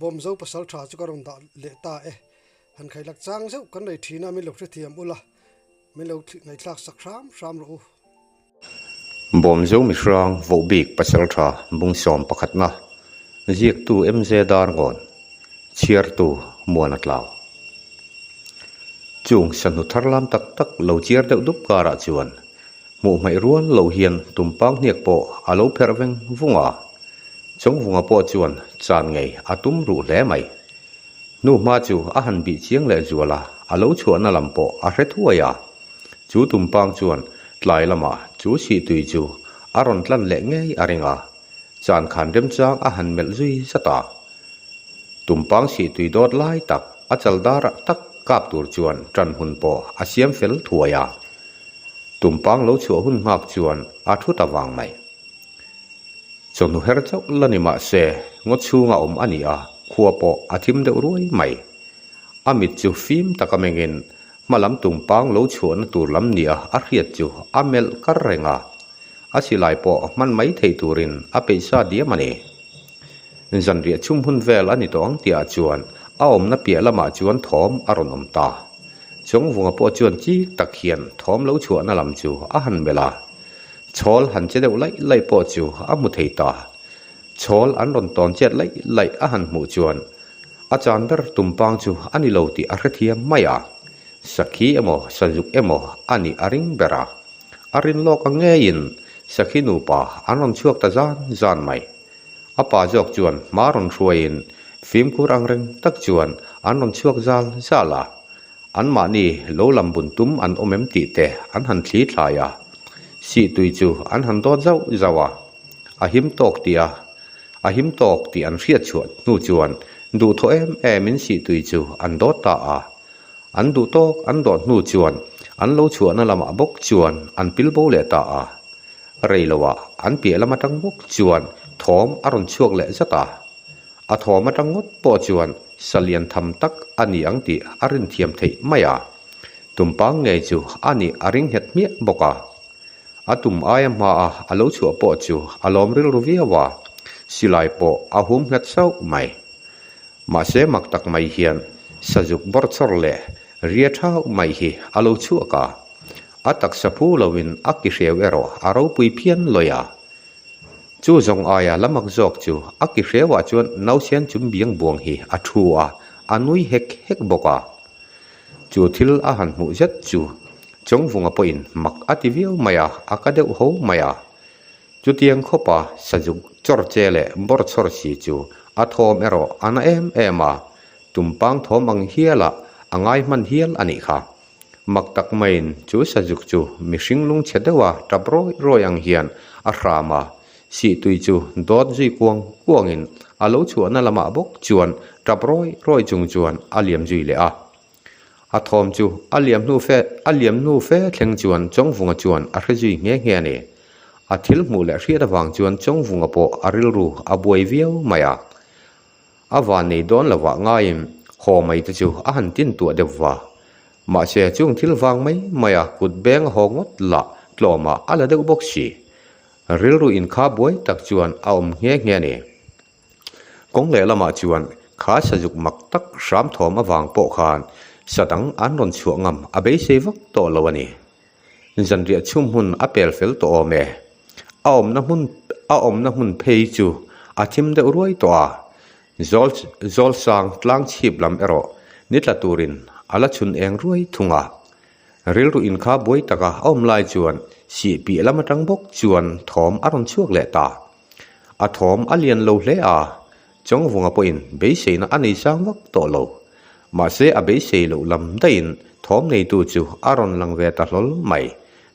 Bawmzo pasal tha chu ka rawn dah leh ta e. Han khailak chang zeuh kan nei thin a, min lo hrethiam ula, min lo ngaihthlak sak hram hram rawh u. Bawmzo mihrang vohbik pasal tha bungsawm pakhatna ziaktu MJ Darngawn chhiartu Muana Tlau. Chung sahnu thar lam tak tak lo chiar deuh dup karah chuan hmuh hmaih rual loh hian tumpang hniak pawh a lo pherh veng vung a. Chawngvunga pawh chuan chan ngei a tum ruh hle mai. Hnu hma chu a han bih chiang leh zual a, a lo chhuahna lam pawh a hre thuai a. Chu tumpang chuan tlai lamah chu sihtui chu a rawn tlan leh ngei a ring a, chan khan remchang a han melh zui zat a. Tumpang sihtui dawt lai tak a chal darah tak kap tur chuan tan hun pawh a siam fel thuai a. Tumpang lo chhuah hun nghak chuan a thu ta vang mai. Chawhnu her chauh la ni mah se, ngaw chhunga awm a ni a, khua pawh a thim deuh ruai mai. A mit chu fim taka mengin hma lam tumpang lo chhuahna tur lam nia a hriat chu a melh kar reng a, a silai pawh hman mai thei turin a peihsa diam a ni. Zanriah chhum hun vel a ni tawh ang tihah chuan a awmna piah lamah chuan thawm a rawn awm ta. Chawngvunga pawh chuan chik tak hian thawm lo chhuahna lam chu a han melh a. Chhawl han che deuh laih laih pawh chu a hmu thei ta. Chhawl an rawn tawn chet laih laih a han hmuh chuan a chan ber tumpang chu a ni lo tih a hrethiam mai a. Sakhi emaw sazuk emaw a nih a ring ber a. A rin lawk ang ngeiin sakhi nupa an rawn chhuak ta zan zan mai. A pa zawk chuan hma rawn hruaiin fimkhur ang reng tak chuan an rawn chhuak zal zal a. Anmahni lo lam bun tum an awm em tih te an han thli thlai a, sihtui chu an han dawt zauh zauh a, a him tawk tih a, a him tawk tih an hriat chhuah hnu chuan duhthawh em em in sihtui chu an dawt ta a. An duh tawk an dawt hnu chuan an lo chhuahna lamah bawk chuan an pil bo leh ta a. Rei loah an piah lam atang bawk chuan thawm a rawn chhuak leh zat a. A thawm atang ngawt pawh chuan sa lian tham tak a ni ang tih a rinthiam theih mai a. Tumpang ngei chu a nih a ring nghet hmiah bawk a. A tum aia hmaa a lo chhuah pawh chu a lawm rilru viau a, silai pawh a hum nghet sauh mai. Mahse mak tak mai hian sazuk bawrchhawr leh ria thau mai hi a lo chhuak a. A taksa phu loin a ki hreu erawh a ropui phian lawi a. Chu zawng aia la mak zawk chu a ki hreuah chuan nausen chum biang buang hi a thu a, a nui hek hek bawk a. Chu thil a han hmuh zet chu Chawngvunga pawhin mak a ti viau mai a, a ka deuh ho mai a. Chutiang khawpa sazuk chawr che leh bawr chawr si chu a thawm erawh a na em em a, tumpang thawm ang hialah a ngai hman hial a nih kha. Mak tak maiin chu sazuk chu mihring lungchhe deuha tap rawi rawi ang hian a hram a, sihtui chu dawt zui kuang kuangin a lo chhuahna lamah bawk chuan tap rawi rawi chung chuan a liam zui leh a. A thawm chu a liam hnu fe a liam hnu fe thleng chuan Chawngvunga chuan a hre zui nghe nghe a ni. A thil hmuh leh hriat avang chuan Chawngvunga pawh a rilru a buai viau mai a. A van nei dawn lovah ngaiin haw mai te chu a han tin tuah deuh va. Mahse chung thil vang mai mai a kut beng a haw ngawt lah tlawmah a la deuh bawk si. Rilru inkha buai tak chuan a awm nghe nghe a ni. Kawng lehlamah chuan kha sazuk mak tak hram thawm avang pawh khan sa dang an rawn chhuah ngam a beisei vak tawh lo a ni. Zanriah chhum hmun a pel fel tawh awm e. A awmna hmun a awmna hmun phei chu a thim deuh ruai tawh a, zawl zawl sang tlang chhip lam erawh ni tla turin a la chhun eng ruai thung a. Rilru inkha buai taka a awm lai chuan sih piah lam atang bawk chuan thawm a rawn chhuak leh ta. A thawm a lian lo hle a, Chawngvunga pawhin beiseina a nei sang vak tawh lo. Mahse a beisei loh lam daihin thawm neitu chu a rawn lang ve ta hlawl mai.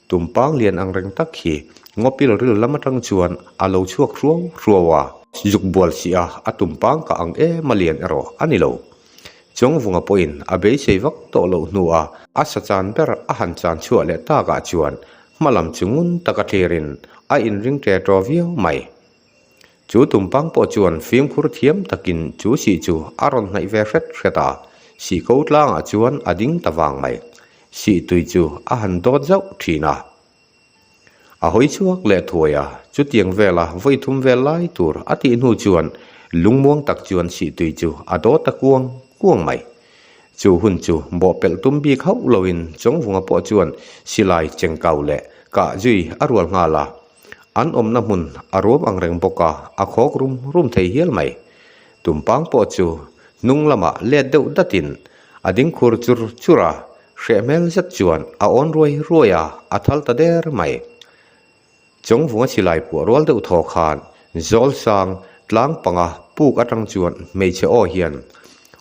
Tumpang lian ang reng tak hi ngawpil ril lam atang chuan a lo chhuak hruau hruau a. Zuk bual si a, a tumpang ka ang em a lian erawh a ni lo. Chawngvunga pawhin a beisei vak tawh loh hnuah a sa chan ber a han chan chhuah leh takah chuan hma lam chu ngun taka thlirin a inring ṭe ṭaw viau mai. Chu tumpang pawh chuan fimkhur thiam takin chu sih chu a rawn hnaih ve hret hret a, sih ko tlangah chuan a ding ta vang mai. Sih tui chu a han dawt zauh ṭhin a. A hawi chhuak leh thuai a, chutiang vela vawi thum vel lai tur a tih hnu chuan Lungmuang tak chuan sihtui chu a dawt ta kuang kuang mai. Chu hun chu bawhpelh tum bik hauh loin Chawngvunga pawh chuan silai chengkau leh kah zui a rual nghal a. An awmna hmun a ruam ang reng bawk a, a khawk rum rum thei hial mai. Tumpang pawh chu hnung lamah let deuh datin a ding khur chur chur a, hreh hmel zet chuan a awn ruai ruai a, a thal ta der mai. Chawngvunga silai puah rual deuh thaw khan Zawlsang tlang panga puk atang chuan hmeichhe aw hian,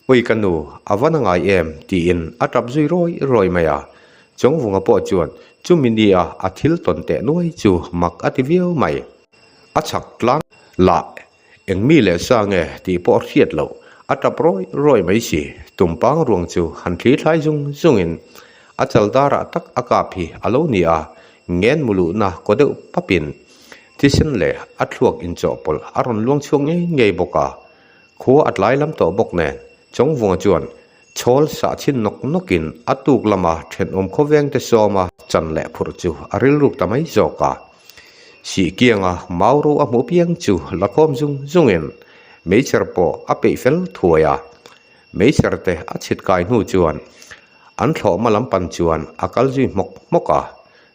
Ui ka nu, a va na ngai em? tiin a tap zui rawi rawi mai a. Chawngvunga pawh chuan chumi nia a thil tawn teh nuai chu mak a ti viau mai. A chhak tlang lah Eng mi leh sa nge tih pawh a hriat loh, a tap rawi rawi mai si. Tumpang ruang chu han thli thlai zung zungin a chal darah tak a kap hi a lo ni a, ngen mu luhna kaw deuh papin thisen leh a thluak inchawhpawlh a rawn luang chhuak ngei ngei bawk a. Khua a tlai lam tawh bawk nen Chawngvunga chuan chhawl sah chhin nawk nawkin a tuk lama thenawm khawvengte sawma chan leh phurh chu a rilruk ta mai zawk a. Sihkianga mau ro a hmuh piang chu la khawm zung zungin meichher pawh a peih fel thuai a. Meichher te a chhit kai hnu chuan an thlawhma lam pan chuan a kal zui hmawk hmawk a.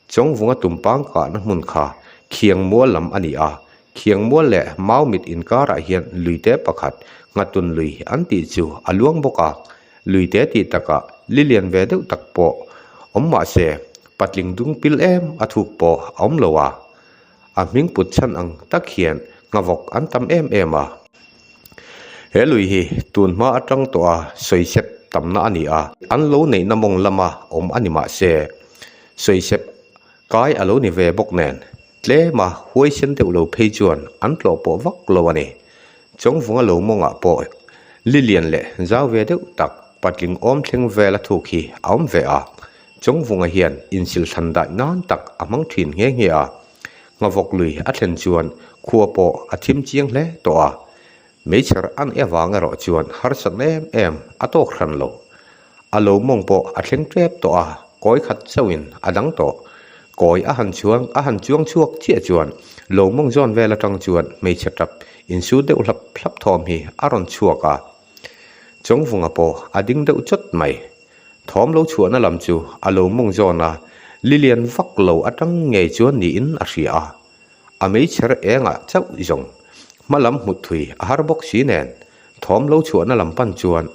Chawngvunga tumpang kahna hmun kha Khiangmual lam a ni a, Khiangmual leh Mau mit inkarah hian luite pakhat Nghatun lui an tih chu a luang bawk a, luite tih takah li lian ve deuh tak pawh awm mah se patling dung pil em a thuk pawh a awm lo a, a hming put chhan ang tak hian nghavawk an tam em em a. He lui hi tun hma atang tawh a sawisep tamna a ni a, an lo neihna mawng lama awm a ni mah se sawisep kai a lo ni ve bawk nen Tlema huaisen deuh lo phei chuan an tlawh pawh vak lo a ni. Chawngvunga lo mawngah pawh Lilian leh zau ve deuh tak patling awm thleng vel a thuk hi a awm ve a. Chawngvunga hian insilthlan daih nan tak a hmang thin nghe nghe a. Nghavawk lui a thlen chuan khua pawh a thim chiang hle tawh a. Meichher an e vang erawh chuan harsatna em em a tawk hran lo. A lo mawng pawh a thleng tep tawh a, kawi khat chauhin a dang tawh. Kawi a han chuang a han chuang chhuak chiah chuan lo mawng zawn vel atang chuan hmeichhe tap insu deuh hlap hlap thawm hi a rawn chhuak a. Chawngvunga pawh a ding deuh chawt mai. Thawm lo chhuahna lam chu a lo mawng zawn a, lilian vak lo atang ngei chuan niin a hria a. A meichher engah chauh zawng hma lam hmut thui a har bawk si nen thawm lo chhuahna lam pan chuan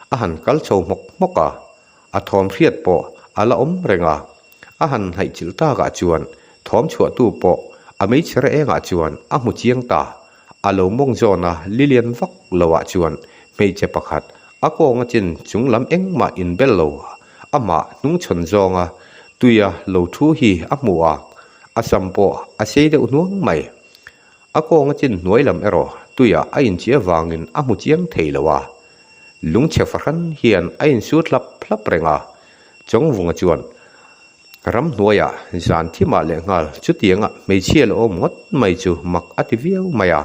a han kal chho hmawk hmawk a, a thawm hriat pawh a la awm reng a, a han hnaihchilh takah chuan thawm chhuahtu pawh a meichher engah chuan a hmu chiang ta, a lo mawng zawn a lilian vak loah chuan hmeichhe pakhat a kawnga chin chung lam engmah inbel lo amah hnungchhawn zawnga tuia lo thu hi a hmu a. A sam pawh a sei deuh hnuang mai. A kawnga chin hnuai lam erawh tuiah a inchih avangin a hmu chiang thei lo a. Lungchhe fahran hian a insut hlap hlap reng a. Chawngvunga chuan ramhnuaiah zan thimah lehnghal chutianga hmeichhia la awm ngawt mai chu mak a ti viau mai a.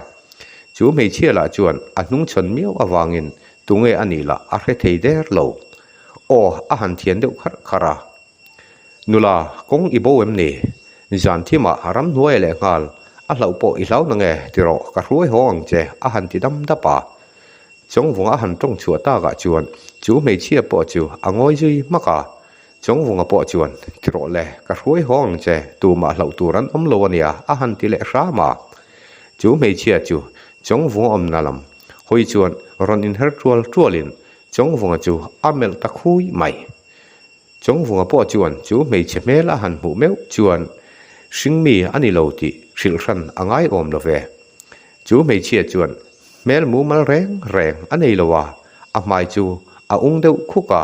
Chu hmeichhia lah chuan a hnungchhawn miau avangin tunge a nih lah a hre thei der lo. Aw a han thian deuh kharh kharh a. Nula, kawng i bo em ni? Zan thimah ramhnuai leh nghal, a hlauh pawh i hlau na nge ti rawh, ka hruai haw ang che, a han ti dam dap a. Chawngvunga a han tawng chhuah takah chuan chu hmeichhia pawh chu a ngawi zui hmak a. Chawngvunga pawh chuan, Ti rawh le, ka hruai haw ang che, tumah hlauh tur an awm lo a nia, a han ti leh hram a. Chu hmeichhia chu Chawngvunga awmna lam hawi chuan rawn inher tual tualin Chawngvunga chu a melh ta khui mai. Chawngvunga pawh chuan chu hmeichhe hmel a han hmuh meuh chuan hringmi a ni lo tih hrilh hran a ngai awm lo ve. Chu hmeichhia chuan hmel mumal reng reng a nei lo a, a hmai chu a ung deuh khuk a,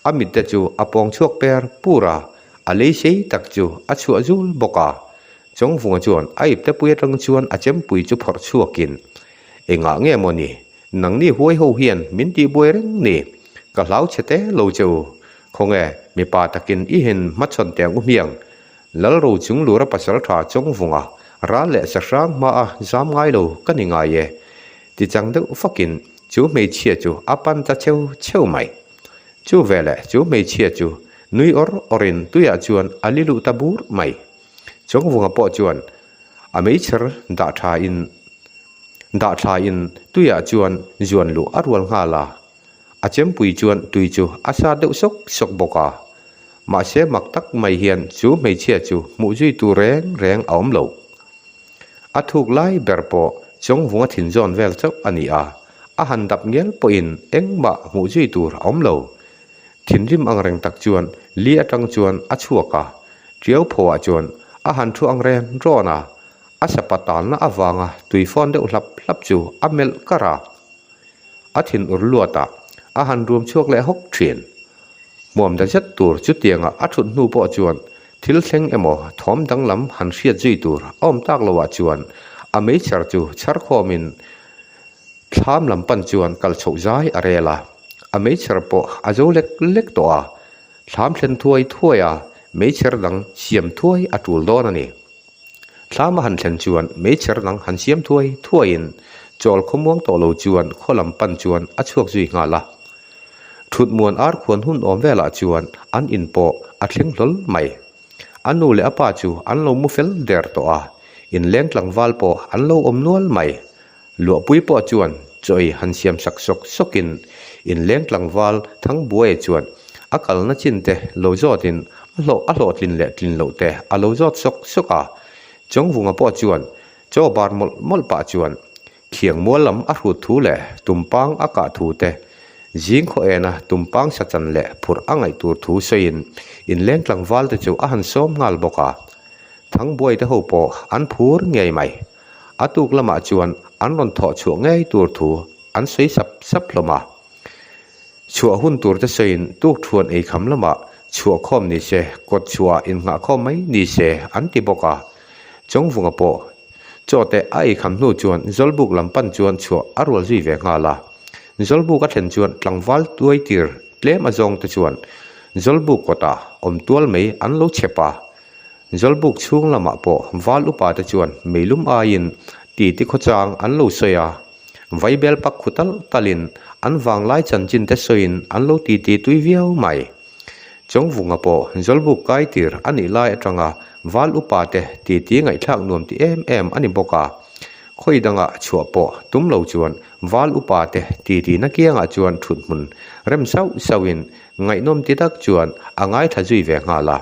a mit te chu a pawng chhuak per pur a, a lei sei tak chu a chhuah zul bawk a. Chawngvunga chuan a iptepui atang chuan a chempui chu phawrh chhuakin, Engah nge maw ni? Nangni huai ho hian min tih buai reng ni, ka hlau chhe te lo che u. Khawnge, mipa takin i hen hmachhawn teh ang u hmiang. Lalro chung lura pasal tha Chawngvunga ral leh sahrang hmaa zam ngai lo ka ni ngai e. Tichang deuh fakin chu hmeichhia chu a pan ta cheu cheu mai. Chu veleh chu hmeichhia chu nui awr awrin tuiah chuan a li luh ta bur mai. Chawngvunga pawh chuan a meichher dah thain. Dah thlain tuiah chuan zuan luh a rual nghal a. A chempui chuan tui chu a sa deuh sawk sawk bawk a. Mahse mak tak mai hian chu hmeichhia chu hmuh zui tur reng reng a awm lo. A thuk lai ber pawh Chawngvunga thin zawn vel chauh a ni a, a han dap ngial pawhin engmah hmuh zui tur a awm lo. Thinrim ang reng tak chuan li atang chuan a chhuak a, Tiau phoah chuan a han thu ang ren rawn a, a sapa talna avanga tui fawn deuh hlap hlap chu a melh kar a. A thin ur luat a, a han rum chhuak leh hawk thin. Hmuam da zet tur chutianga a thut hnu pawh chuan thil thleng emaw thawm danglam han hriat zui tur a awm tak loah chuan a meichher chu chhar khawmin thlam lam pan chuan kal chhoh zai a rel a. A meichher pawh a zo lek lek tawh a, thlam thlen thuai thuai a meichher dang siam thuai a tul dawn a ni. Thlam a han thlen chuan meichher dang han siam thuai thuaiin chawl khawmuang tawh lo chuan khaw lam pan chuan a chhuak zui nghal a. Thutmuan ar khuan hun awm velah chuan an in pawh a thleng hlawl mai. A nu leh a pa chu an lo mu fel der tawh a, inleng tlangval pawh an lo awm nual mai. Luahpui pawh chuan chawi han siam sak sawk sawkin inleng tlangval Thangbuaia chuan a kalna chin te lo zawtin a hlawh a hlawhtlin leh tlin loh te a lo zawt sawk sawk a. Chawngvunga pawh chuan chaw bar mawlh mawlh pah chuan Thiang mual lam a hrut thu leh tumpang a kah thu te, zing khaw ena tumpang sachan leh phurh a ngaih tur thu sawiin inleng tlangval te chu a han sawm nghal bawk a. Thangbuai te ho pawh an phur ngei mai. A tuk lamah chuan an rawn thawh chhuah ngei tur thu an sawi sap sap hlawm a. Chhuah hun tur te sawiin tuk thuan ei kham lamah chhuah khawm ni se, kawt chhuah innghah khawm mai ni se an ti bawk a. Chawngvunga pawh chaw te a ei kham hnu chuan Zawlbuk lam pan chuan chhuah a rual zui ve nghal a. Zawlbuk a thlen chuan tlangval tuai tir tlem a zawng te chuan Zawlbuk kawtah awm tual mai an lo chep a. Zawlbuk chhung lamah pawh val upa te chuan meilum aiin titi khawchang an lo sawi a. Vaibel pak khu tal talin an vanglai chanchin te sawiin an lo titi tui viau mai. Chawngvunga pawh Zawlbuk kai tir a nih lai atanga val upa te titi ngaihthlak nuam ti em em a ni bawk a. Khawi dangah chhuah pawh tum lo chuan val upa te titi na kiangah chuan thut hmun rem sauh sauhin ngaihnawm ti tak chuan a ngaithla zui ve nghal a.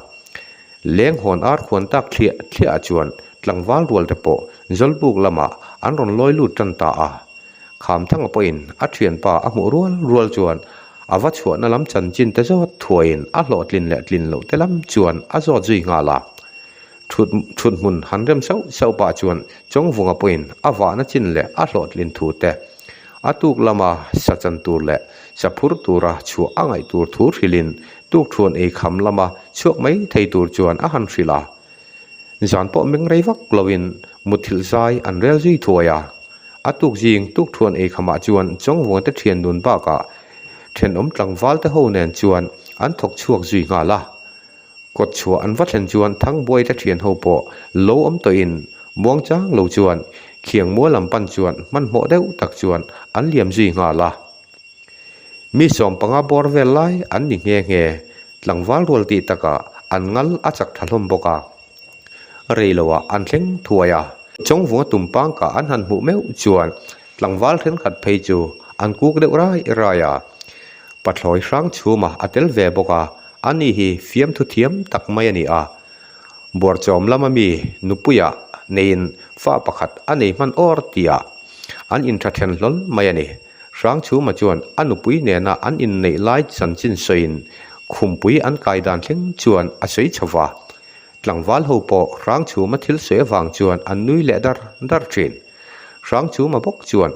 Leng hawn ar khuan tak thliah thliah chuan tlangval rual te pawh Zawlbuk lamah an rawn lawi lut tan ta a. Khamthanga pawhin a thianpa a hmuh rual rual chuan a va chhuahna lam chanchin te zawt thuaiin a hlawhtlin leh tlin loh te lam chuan a zawt zui nghal a. Thut thut hmun han rem sauh sauh pah chuan Chawngvunga pawhin a vahna chin leh a hlawhtlin thu te, a tuk lama sa chan tur leh sa phur tura chhuah a ngaih tur thu hrilhin Tukthuan ei kham lama chhuak mai thei tur chuan a han hrilh a. Zan pawh meng rei vak loin mutthilh zai an rel zui thuai a. A tuk zing tukthuan ei khamah chuan Chawngvunga te thian dun bakah thenawm tlangval te ho nen chuan an thawk chhuak zui nghal a. Kawt chhuah an va thlen chuan Thangbuai te thian ho pawh lo awm tawhin muangchang lo chuan Khiangmual lam pan chuan hmanhmawh deuh tak chuan an liam zui nghal a. Mi 15 bawr vel lai an ni nghe nghe, tlangval rual tih takah an ngal a chak tha hlawm bawk a. Rei loah an thleng thuai a, Chawngvunga tumpang kah an han hmuh meuh chuan tlangval thenkhat phei chu an kuk deuh rai rai a. Pathlawi hrang chhuma a tel ve bawk a, ani hi fiamthu thiam tak mai a ni a. Buarchawm lama mi nupuiah neiin fa pakhat a nei hman awr tihah an intha then hlawl mai a ni. Hrangchhuma chuan a nupui nena an inneih lai chanchin sawiin khumpui an kai dan thleng chuan a sawi chho va. Tlangval ho pawh Hrangchhuma thil sawi avang chuan an nui leh dar dar thin. Hrangchhuma bawk chuan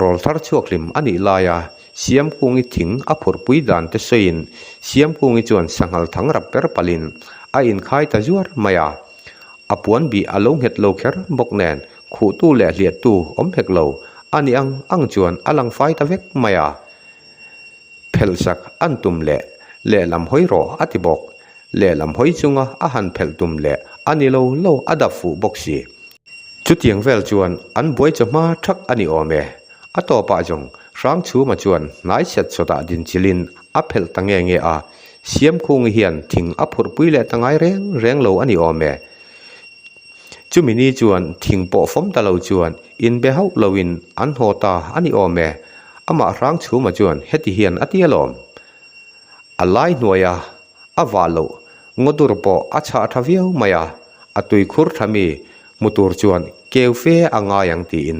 rawl thar chhuak hlim a nih laia Siamkungi thing a phurhpui dan te sawiin Siamkungi chuan sanghal thang rap per palhin a inkhai ta zuar mai a. A puan bih a lo nghet lo kher bawk nen Khuhtu leh hliahtu awm hek lo a nih ang ang chuan a lang fai ta vek mai a. Phelh sak an tum leh lehlam hawi rawh a ti bawk. Lehlam hawi chunga a han phelh tum leh a ni lo lo a dap fuh bawk si. Chutiang vel chuan an buai chawhma thak a ni awm e. A tawpah zawng Hrangchhuma chuan hnai set sawtah dinchilhin a phelh ta nge nge a. Siamkhungi hian thing a phurhpui leh ta ngai reng reng lo a ni awm e. Chumi ni chuan thing pawh fawm ta lo chuan inbe hauh loin an haw ta a ni awm e. Amah Hrangchhuma chuan heti hian a ti alawm. A lai hnuaia a vah loh ngawdur pawh a chhah tha viau mai a, a tuikhur tha mi hmu tur chuan keu fe a ngai ang tiin.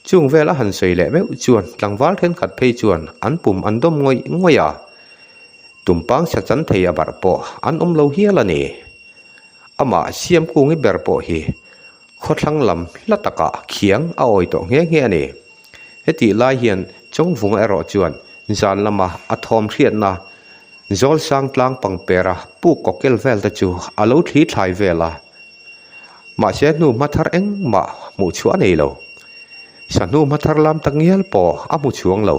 Chung vel a han sawi leh meuh chuan tlangval thenkhat phei chuan an pum an dawm ngawih ngawih a, tumpang sa chan thei a barh pawh an awm lo hial a ni. Amah Siamkungi ber pawh hi khawthlang lam hla takah khiang a awi tawh nghe nghe a ni. Hetih lai hian Chawngvunga erawh chuan zan lama a thawm hriatna Zawlsang tlang pangpera puk kawkel vel te chu a lo thli thlai vel a. Mahse hnu hma thar engmah hmuh chhuah a nei lo. Sa hnu hma thar lam tak ngial pawh a hmu chhuang lo.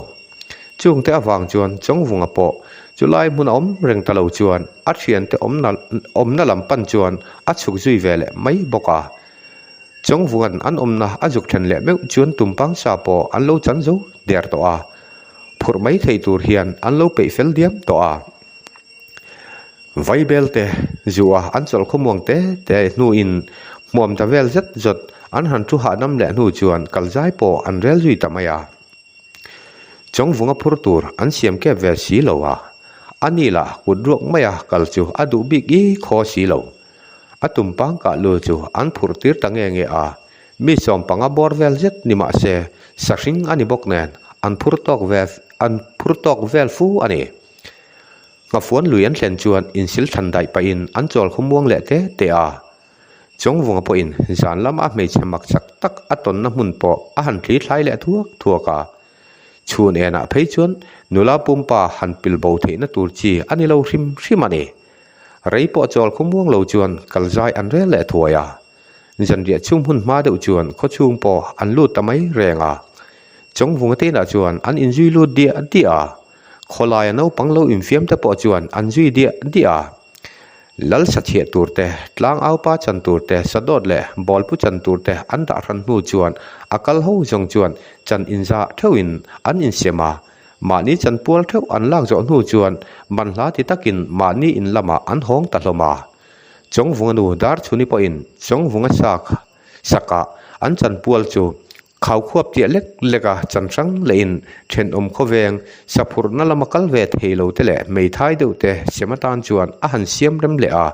Chungte avang chuan Chawngvunga pawh chulai hmun a awm reng ta lo chuan a thiante awmna awmna lam pan chuan a chhuk zui ve leh mai bawk a. Chawngvunga'n an awmna a zuk then leh meuh chuan tumpang sa pawh an lo chan zo der tawh a, phurh mai thei tur hian an lo peih fel diam tawh a. Vaibel te zuah an chawlh khawmuang te te hnuin hmuam ta vel zet zawt an han thu hahdam leh hnu chuan kalzai pawh an rel zui ta mai a. Chawngvunga phur tur an siam kep ve si lo a, a ni lah kut ruak maia kal chu a duh bik i khaw si lo. A tumpang kah lu chu an phurh tir ta nge nge a, mi sawmpanga bawr vel zet ni mah se sahring a ni bawk nen an phur tawk ve an phur tawk vel fu a ni. Nghafuan lui an thlen chuan insil thlan daih pahin an chawl khawmuang leh te te a. Chawngvunga pawhin zan lama a hmeichhe mak chak tak a tawnna hmun pawh a han thli thlai leh thuak thuak a. Chhun enah phei chuan nula pumpa han pil bo theihna tur chi a ni lo hrim hrim a ni. Rei pawh chawl khawmuang lo chuan kalzai an rel leh thuai a. Zanriah chhung hmun hma deuh chuan khawchhung pawh an lut ta mai reng a. Chawngvunga te inah chuan an inzui lut diah diah a. Khawlaia naupang lo infiam te pawh chuan an zui diah diah a. Lal sathiah tur te, tlang aupa chan tur te, sadawt leh bawlpu chan tur te an dah hran hnu chuan a kal ho zawng chuan chan inzah theuhin an insem a. Mahni chan pual theuh an lak zawh hnu chuan banhla ti takin mahni in lamah an hawng ta hlawm a. Chawngvunga nu Darchhuni pawhin Chawngvunga sak sakah an chan pual chu Khaukhuap tiah lek lek a chan hrang lehin thenawm khawveng saphurhna lama kal ve thei lo te leh hmeithai deuh te sem atan chuan a han siam rem leh a.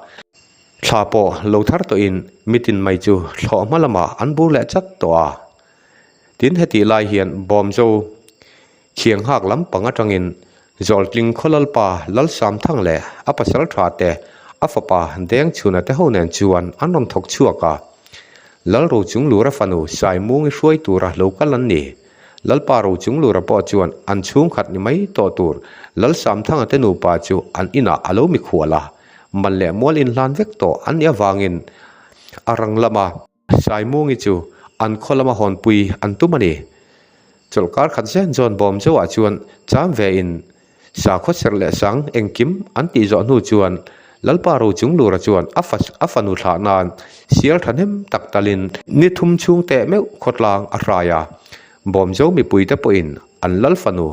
Thla pawh lo thar tawhin mitin mai chu thlawh hma lamah an bur leh chat tawh a. Tin hetih lai hian Bawmzo Thianghak lampang atangin Zawltling khaw Lalpa Lalsamthang leh a pasal tha te, a fapa Dengchhuna te ho nen chuan an rawn thawk chhuak a. Lal Rochunglura fanu Saimungi hruai tura lo kal an ni. Lalpa Rochunglura pawh chuan an chhungkhat ni mai tawh tur Lalsamthanga te nupa chu an inah a lo mikhual a, man leh mual inhlan vek tawh an nih avangin a rang lama Saimungi chu an khaw lama hawnpui an tum a ni. Chawlhkar khat zen zawn bawm zauhah chuan cham ve in sakhaw serh leh sang engkim an tih zawh hnu chuan Lalpa Rochunglura chuan a fa a fanu thlah nan sial thahnem tak talin ni thum chhung teh meuh khawtlang a hrai a. Bawmzo mipuite pawhin an lal fanu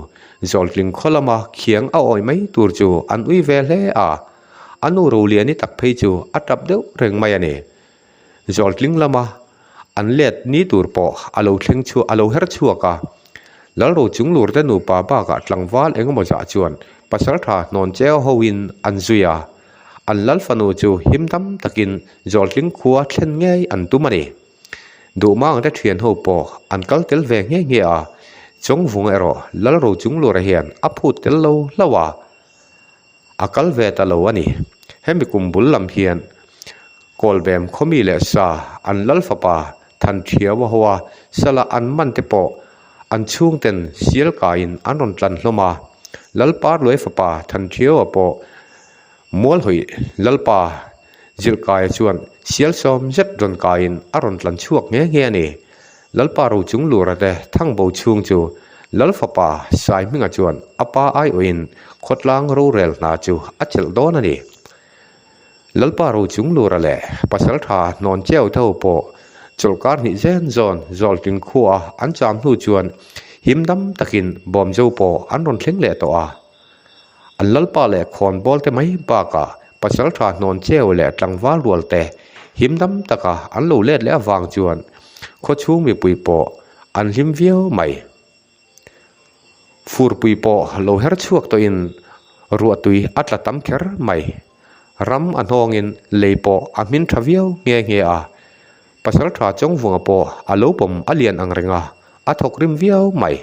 Zawltling khaw lama khiang a awi mai tur chu an ui ve hle a. A nu Roliani tak phei chu a tap deuh reng mai a ni. Zawltling lama an let ni tur pawh a lo thleng chhuak a lo her chhuak a. Lalro chunglur te nupa bakah tlangval engemaw zah chuan pasaltha hnawn cheu hoin an zui a. An lal fanu chu him dam takin Zawltling khua thlen ngei an tum a ni. Duhmang te thian ho pawh an kal tel ve nghe nghe a. Chawngvung erawh Lalro chunglura hian a phut tel lo hlauh a. A kal ve ta lo a ni. Hemi kum bul lam hian Kawlbem khawmi leh sa an lal fapa Thanṭhiau a ho a, sala an man te pawh an chhungten sial kaiin an rawn tlan hlawm a. Lalpa Luai fapa Thanṭhiaua pawh Mualhawi Lalpa Zilhkaia chuan sial sawm zet rawn kaiin a rawn tlan chhuak nghe nghe a ni. Lalpa Rochunglura te thangbo chhung chu Lal fapa Saihminga chuan a pa aiawhin khawtlang rorel hna chu a chelh dawn a ni. Lalpa Rochunglura leh Pasaltha Hnawn Cheu tho pawh chawlhkar hnih zen zawn Zawltling khua an cham hnu chuan him dam takin Bawmzo pawh an rawn thleng leh tawh a. An lalpa leh khawnbawl te mai bakah Pasaltha Hnawn Cheu leh tlangval rual te. Him dam taka an lo let leh avang chuan khawchhung mipui pawh an hlim viau mai. Furpui pawh lo her chhuak tawhin ruahtui a tla tam kher mai. Ram a hnawngin lei pawh a hmin tha viau nghe nghe a. Pasaltha Chawngvunga pawh a lo pawm a lian ang reng a, a thawk rim viau mai.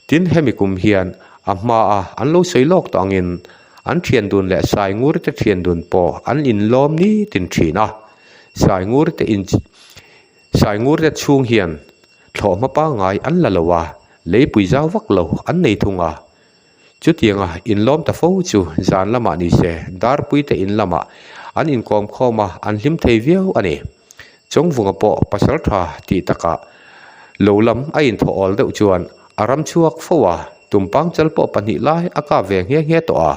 Tin, hemi kum hian a hmaa an lo sawi lawk tawh angin an thian dun leh Saingur te thian dun pawh an inlawm nitin thin a. Saingur te in Saingur te chhung hian thlawhhma pangngai an la lo a, leipui zau vak lo an nei thung a. Chutianga inlawm ta fo chu zan lamah ni se Darpui te in lamah an inkawm khawm a, an hlim thei viau a ni. Chawngvunga pawh pasal tha tih takah lo lam a inthawh awl deuh chuan a ram chhuak fo a, tumpang chal pawh pahnih lai a kap ve nghe nghe tawh a.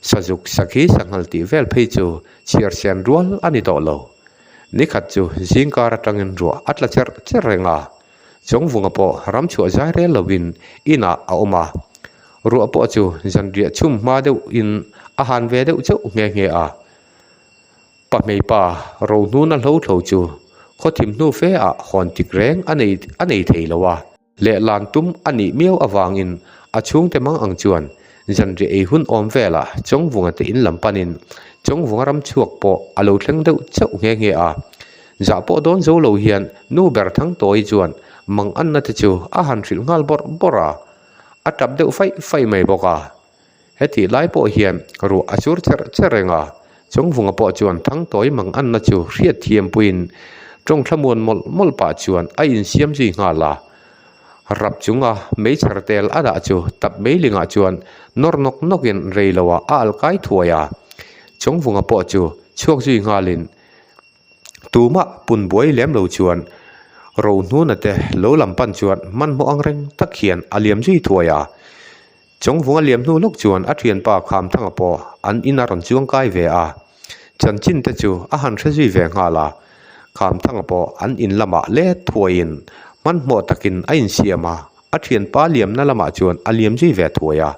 Sazuk sakhi sanghal tih vel phei chu chhiar sian rual a ni tawh lo. Nikhat chu zingkar atangin ruah a tla cherh cherh reng a, Chawngvunga pawh ram chhuah zai rel lovin inah a awm a. Ruah pawh chu zanriah chhum hma deuhin a han ve deuh chauh nghe nghe a. Pahmeipa Rohnuna hlo thlo chu khawthim hnu fe ah hawn tik reng a nei a nei thei lo a. Lehlan tum a nih miau avangin a chhungte mang ang chuan zanriah ei hun awm velah Chawngvunga te in lam panin Chawngvunga ram chhuak pawh a lo thleng deuh chauh nghe nghe a. Zah pawh dawn zo lo hian nu ber Thangtawi chuan mang anna te chu a han hrilh nghal bawrh bawrh a, a tap deuh faih faih mai bawk a. Hetih lai pawh hian ruah a sur cherh cherh reng a, Chawngvunga pawh chuan Thangtawi mang anna chu hriat thiam puiin tawng thlamuan mawlh mawlh pah chuan a insiam zui nghal a. Rap chunga meichher tel a dah chu tap meilingah chuan nawr nawk nawkin rei loah a alkai thuai a. Chawngvunga pawh chu chhuak zui nghalin Tumah pun buai lem lo chuan Rohnuna te lo lam pan chuan hmanhmawh ang reng tak hian a liam zui thuai a. Chawngvunga liam hnu lawk chuan a thianpa Khamthanga pawh an in a rawn chuang kai ve a. Chanchin te chu a han hre zui ve nghal a. Khamthanga pawh an in lamah let thuaiin hmanhmawh takin a insiam a, a thianpa liamna lamah chuan a liam zui ve thuai a.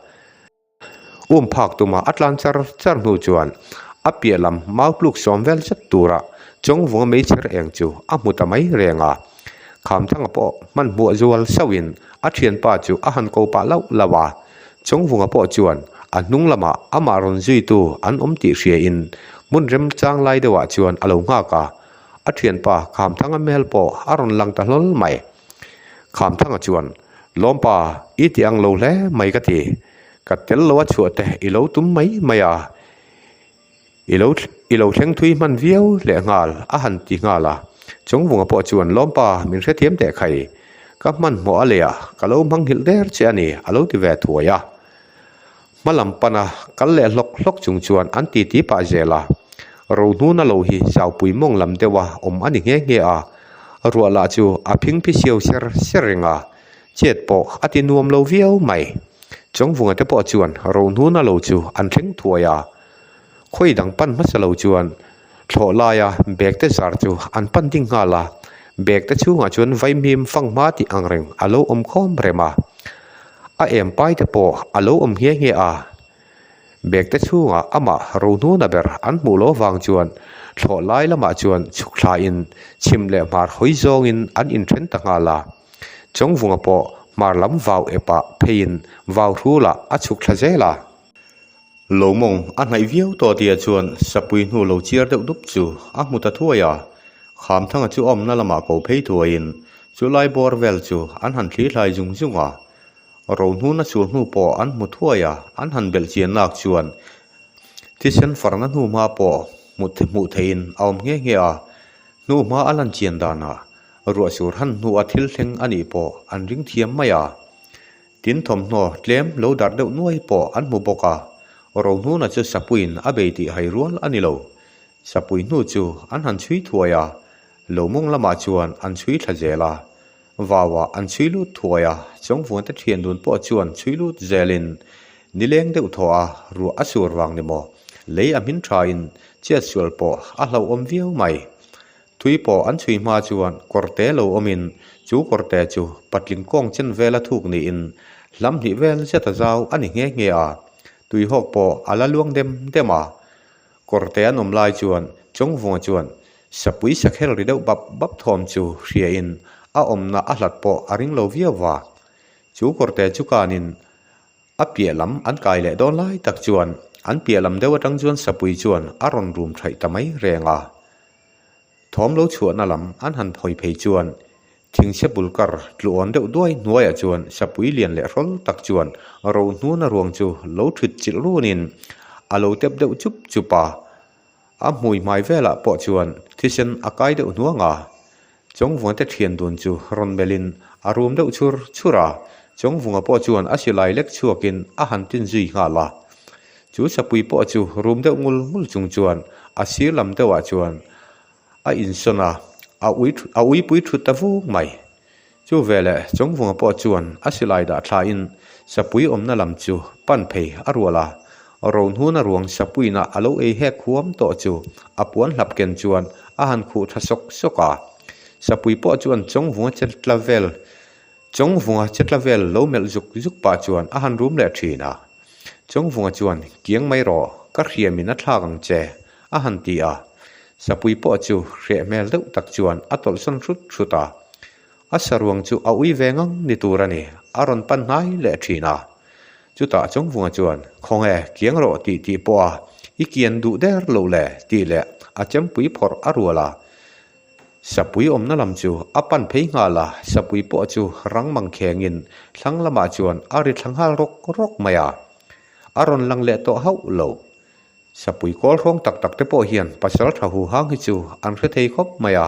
Um phak tuma a tlan char char hnu chuan a piah lam mau tluk sawm vel zet tura Chawngvunga meichher eng chu a hmu ta mai reng a. Khamthanga pawh hmanhmuah zual sauhin a thianpa chu a han ko pah lauh lauh a. Chawngvunga pawh chuan a hnung lamah amah rawn zuitu an awm tih hriain hmun remchang lai deuhah chuan a lo nghak a. A thianpa Khamthanga hmel pawh a rawn lang ta hlawl mai. Khamthanga chuan, Lawmpa, i ti ang lo hle mai ka ti. Ka tel lo a chhuah te i lo tum mai mai a, i lo i lo thleng thui hman viau leh nghal a han ti nghal a. Chawngvunga pawh chuan, Lawmpa, min hrethiam teh khai. Ka hmanhmawh a leh a, ka lo hmanghilh der che a ni, a lo ti ve thuai a. Hma lam pana kal leh hlawk hlawk chung chuan an titi pah zel a. Rohnuna lo hi zaupui mawng lam deuha awm a ni nghe nghe a, ruah lah chu a phingphi siau ser ser reng a, chet pawh a ti nuam lo viau mai. Chawngvunga te pawh chuan Rohnuna lo chu an thleng thuai a, khawi dang pan hmasa lo chuan thlawh laia bag te zar chu an pan ding nghal a, bag te chhungah chuan vaimim fanghma tih ang reng a lo awm khawm rem a, a em pai te pawh a lo awm nghe nghe a, bag te chhungah amah rohnuna ber an hmuh loh avang chuan thlawh lai lamah chuan chhuk thlain chhim leh hmar hawi zawngin an inthen ta nghal a, Chawngvunga pawh hmar lam vau epah pheiin vau hrulah a chhuk thla zel a. Lo mawng a hnaih viau tawh tia chuan sapui hnu lo chiar deuh dup chu a hmu ta thuai a, Khamthanga chu awmna lamah ko phei thuaiin chu lai bawr vel chu an han thli hlai zung zung a. Rohnuna chul hnu pawh an hmu thuai a, an han belh chian nak chuan thisen farna hnu hma pawh hmuh theihin a awm nghe nghe a, hnu hma a lan chian danah ruahsur han hnua thil thleng a nih pawh an ring thiam mai a. Tin thawmhnaw tlem lo darh deuh nuai pawh an hmu bawk a, Rohnuna chu Sapuiin a bei tih hai rual a ni lo. Sapui hnu chu an han chhui thuai a, lo mawng lamah chuan an chhui thla zel a. Vauah an chhui lut thuai a, Chawngvuante thian dun pawh chuan chhui lut zelin nileng deuh thaw a, ruah a sur vang ni maw, lei a hmin thain chiat sual pawh a hlauhawm viau mai. Tui pawh an chhui hma chuan kawrte lo awmin chu kawrte chu patling kawng chen vela thuk niin hlam hnih vel zet a zau a ni nghe nghe a. Tui hawk pawh a la luang dem dem a. Kawrte an awm lai chuan Chawngvunga chuan. Sapui sakhel ri deuh bap bap thawm chu hriain a awmna a hlat pawh a ring lo viau va. Chu kawrte chu kanin a piah lam an kai leh dawn lai tak chuan an piah lam deuh atang chuan sapui chuan a rawn rum thaih ta mai reng a. Thawm lo chhuahna lam an han hawi phei chuan thingchhe bul kar tluawn deuh duai hnuaiah chuan sapui lian leh hrawl tak chuan ro hnuna ruang chu lo thut chilh runin a lo tep deuh chup chup a. A hmui hmai velah pawh chuan thisen a kai deuh hnuang a, Chawngvunga te thian dun chu rawn melhin a rum deuh chhur chhur a, Chawngvunga pawh chuan a silai lek chhuakin a han tin zui nghal a. Chu sapui pawh chu rum deuh ngul ngul chung chuan a sir lam deuhah chuan a insawn a, a ui a uipui thut ta vung mai. Chu veleh Chawngvunga pawh chuan a silai dah thlain sapui awmna lam chu pan phei a rual a, Rohnuna ruang sapuina a lo ei hek huam tawh chu a puan hlap ken chuan a han khuh tha sawk sawk a. Sapui pawh chuan Chawngvunga che tla vel Chawngvunga che tla vel lo melh zuk zuk pah chuan a han rum leh thin a. Chawngvunga chuan, Kiang mai rawh, ka hriamin a thlak ang che, a han ti a. Sapui pawh chu hreh hmel deuh tak chuan a tawlhsawn hrut hrut a. A saruang chu a ui ve ngang ni tur a ni, a rawn pan hnai leh thin a. Chutah Chawngvunga chuan, Khawnge, kiang rawh tih tih pawh a, i kian duh der loh le, tih leh a chempui phawrh a rual a. Sapui awmna lam chu a pan phei nghal a, sapui pawh chu rang mang khengin thlang lamah chuan a ri thla nghal rawk rawk mai a. A rawn lang leh tawh hauh lo. Sapui kawl hrawng tak tak te pawh hian pasal tha hu hang hi chu an hre thei khawp mai a.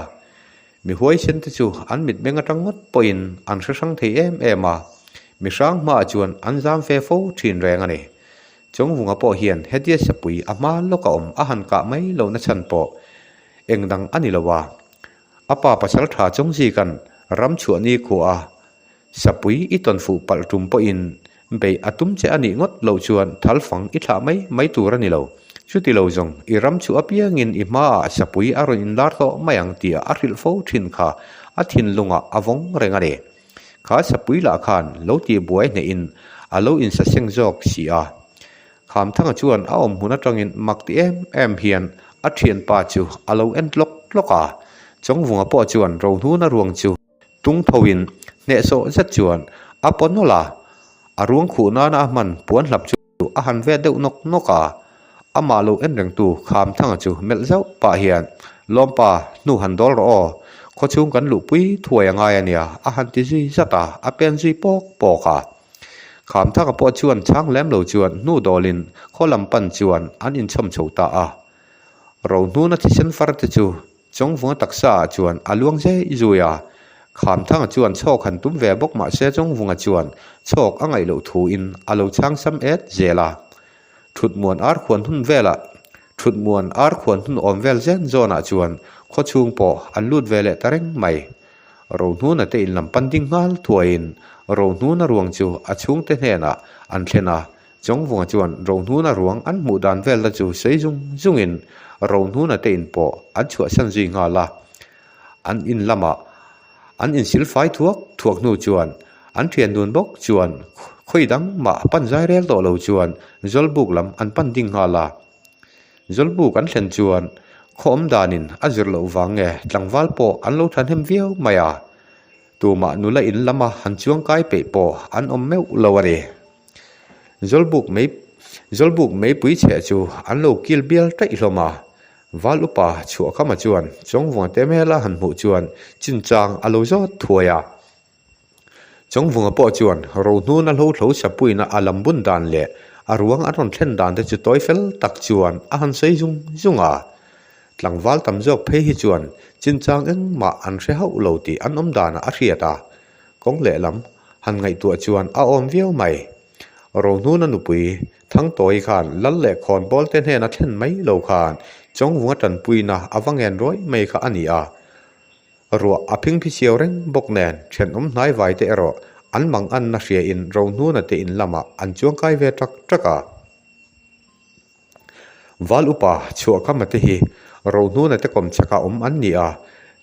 Mi huaisen te chu an mitmeng atang ngawt pawhin an hre hrang thei em em a, mi hrang hmaah chuan an zam ve fo thin reng a ni. Chawngvunga pawh hian hetia sapui a hma lawk a awm a han kah mai lohna chhan pawh Eng dang a ni lo a, a pa pasal tha chawng zikan ram chhuah ni khuah a, sapui i tawn fuh palh tum pawhin beih a tum che a nih ngawt loh chuan thal fang i thlah mai mai tur a ni lo. Chuti lo zawng i ram chhuah apiangin i hmaah sapui a rawn inlar tawh mai ang tia a hrilh fo thin kha a thinlungah a vawng reng a ni. Kha sapui lah khan lo tih buai hnehin a lo insaseng zawk si a. Khamthanga chuan a awm hmun atangin mak ti em em hian a thianpa chu a lo en tlawk tlawk a. Chawngvunga pawh chuan Rohnuna ruang chu tung thoin hnehsawh zet chuan a paw nawlh a, a ruang khuh nana a hman puan hlap chu a han vet deuh nawk nawk a. Amah lo en rengtu Khamthanga chu melh zauh pah hian, Lawmpa, hnu han dawl rawh aw, khawchhung kan luhpui thuai a ngai a nia, a han ti zui zat a, a pen zui pawk pawk a. Khamthaka pawh chuan chhang lem lo chuan hnu dawlin khaw lam pan chuan an inchhawm chho ta a. Rohnuna thisen far te chu Chawngvunga taksa ah chuan a luang zei zui a. Khamthanga chuan chhawk han tum ve bawk mah se Chawngvunga chuan chhawk a ngaih loh thu in a lo chhang sam et zel a. Thutmuan ar khuan hun velah Thutmuan ar khuan hun awm vel zen zawnah chuan khawchhung pawh an lut ve leh ta reng mai. Rohnuna te in lam pan ding nghal thuaiin Rohnuna ruang chu a chhungte hnenah an thlen a, Chawngvunga chuan Rohnuna ruang an hmuh dan vel te chu sawi zung zungin Rohnuna te in pawh an chhuahsan zui nghal a. An in lamah an insil fai thuak thuak hnu chuan an thian dun bawk chuan khawi dang mah pan zai rel tawh lo chuan Zawlbuk lam an pan ding nghal a. Zawlbuk an thlen chuan khaw awm danin a zir loh vang nge tlangval pawh an lo thahnem viau mai a, tumah nula in lama han chuang kai peih pawh an awm meuh lo a ni. Zawlbuk mei Zawlbuk meipui chheh chu an lo kil bial taih hlawm a, Val upa Chhuahkhama chuan Chawngvunga te hmela han hmuh chuan chinchang a lo zawt thuai a. Chawngvunga pawh chuan Rohnuna hlo hlo sapuina a lam bun dan leh a ruang an rawn thlen dan te chu tawi fel tak chuan a han sawi zung zung a. Tlangval tam zawk phei hi chuan chinchang engmah an hre hauh lo tih an awm danah a hriat a, kawng lehlam han ngaihtuah chuan a awm viau mai. Rohnuna nupui Thangtawi khan lal leh khawnbawl te hnena thlen mai lo khan Chawngvunga tanpuina a va ngen rawih mai kha a ni a. Ruah a phing phi siau reng bawk nen thenawm hnai vai te erawh an mang anna hria in Rohnuna te in lamah an chuang kai ve tak tak a. Val upa Chhuahkhama te hi Rohnuna te kawm chhaka awm an ni a,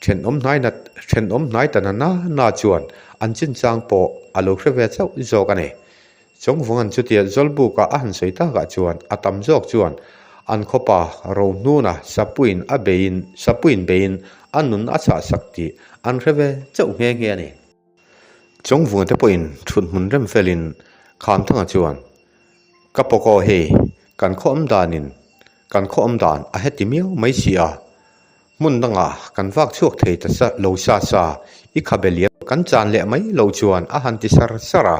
thenawm hnai nat thenawm hnai ta na na na chuan an chinchang pawh a lo hre ve chauh zawk a ni. Chawngvunga'n chutia Zawlbuka a han sawi takah chuan a tam zawk chuan. An khawpa Rohnuna Sapuiin a beiin Sapuiin beiin a nun a chhahsak tih an hre ve chauh nghe nghe a ni. Chawngvunga te pawhin thut hmun rem felin Khamthanga chuan, Ka pawk aw hei, kan khaw awm danin kan khaw awm dan a heti miau mai si a, hmun dangah kan vak chhuak thei ta sa lo sa sa, i khabe liam kan chan leh mai lo chuan a han ti sar sar a.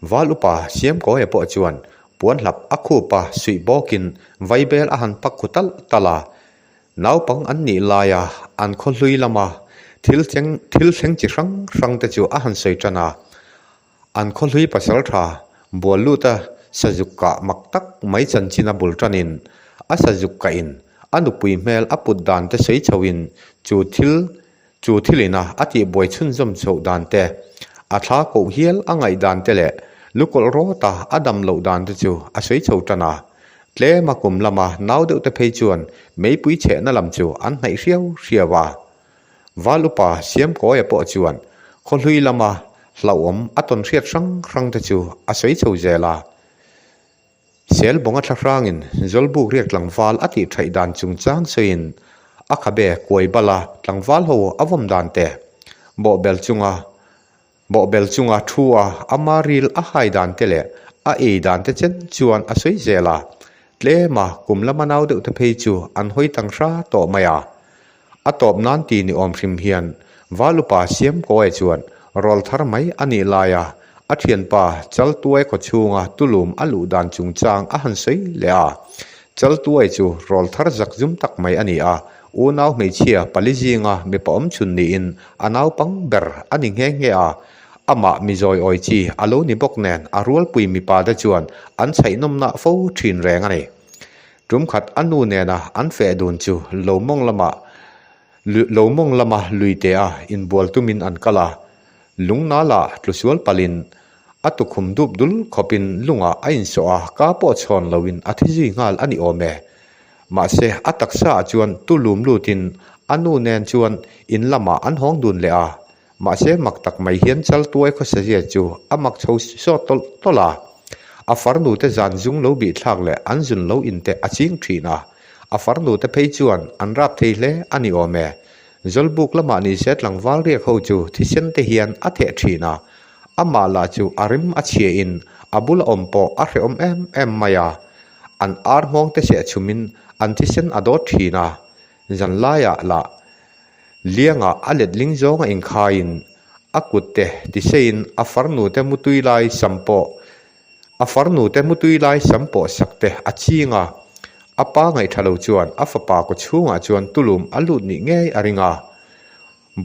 Val upa Siamkawia pawh chuan puan hlap a khup a suih bawkin vaibel a han pak khu talh talh a, Naupang an nih laia an khaw hlui lama thil thleng thil thleng chi hrang hrang te chu a han sawi tan a. An khaw hlui pasal tha bual luta sazuk kah mak tak mai chanchin a bul tanin a sazuk kahin a nupui hmel a put dan te sawi chhoin chu thil Chu thilina a tihbuai chhunzawm chhoh dan te, a thla koh hial a ngaih dan te leh lukawlh rawta a dam loh dan te chu a sawi chho tan a. Tlema kum lama nau deuh te phei chuan meipui chhehna lam chu an hnaih hriau hriau a. Val upa Siamkawia pawh chuan khawhlui lama hlauhawm a tawn hriat hrang hrang te chu a sawi chho zel a. Sel bawnga thla hrangin Zawlbuk riak tlangval a tih thaih dan chungchang sawiin a khabe kuai bala tlangval ho a vawm dan te, bawhbel chunga bawhbel chunga thu a ama ril a hai dan te leh a ei dan te chen chuan a sawi zel a, tlema kum lama nau deuh te phei chu an hawi tang hra tawh mai a. A tawp nan ti ni awm hrim hian Valupa Siamkawia chuan rawl thar mai a nih laia a thianpa Chaltuai khaw chhunga tulum a luh dan chungchang a han sawi leh a. Chaltuai chu rawl thar zak zum tak mai a ni a, unau hmeichhia pali zinga mipa awm chhun niin a naupang ber a ni nghe nghe a. Amah mi zawi awi chi a lo ni bawk nen a rualpui mipa te chuan an chhaihnawmnah fo thin reng a ni. Tum khat a nu nena an feh dun chu lo mawng lama lo mawng lama lui te a inbual tumin an kal a, lungnala tlu sual palhin a tukhum dup dul khawpin lungah a insawh a, ka pawh chhawn loin a thi zui nghal a ni awm e. Mahse a taksa ah chuan tu lum lutin a nu nen chuan in lamah an hawng dun leh a, Mahse mak tak mai hian Chaltuai khawsazia chu a mak chho sawt tawlh tawlh a. A farnu te zan zung lo bih thlak leh an zun lo in te a ching thin a. A farnu te phei chuan an rap thei hle a ni awm e. Zawlbuk lamah ni se tlangval riak ho chu thisen te hian a theh thin a. Amah lah chu a rim a chhia in a bula awm pawh a hrehawm em em mai a. An ar nghawng te seh chhum in an thisen a dawt thin a. Zan laiah lah Liangah a letling zawng a inkhaiin a kut te tiseiin a farnu te mutui lai sam pawh a farnu te mutui lai sam pawh sak te a ching a. A pa ngaihtha lo chuan a fapa kaw chhungah chuan tulum a lut nih ngei a ring a.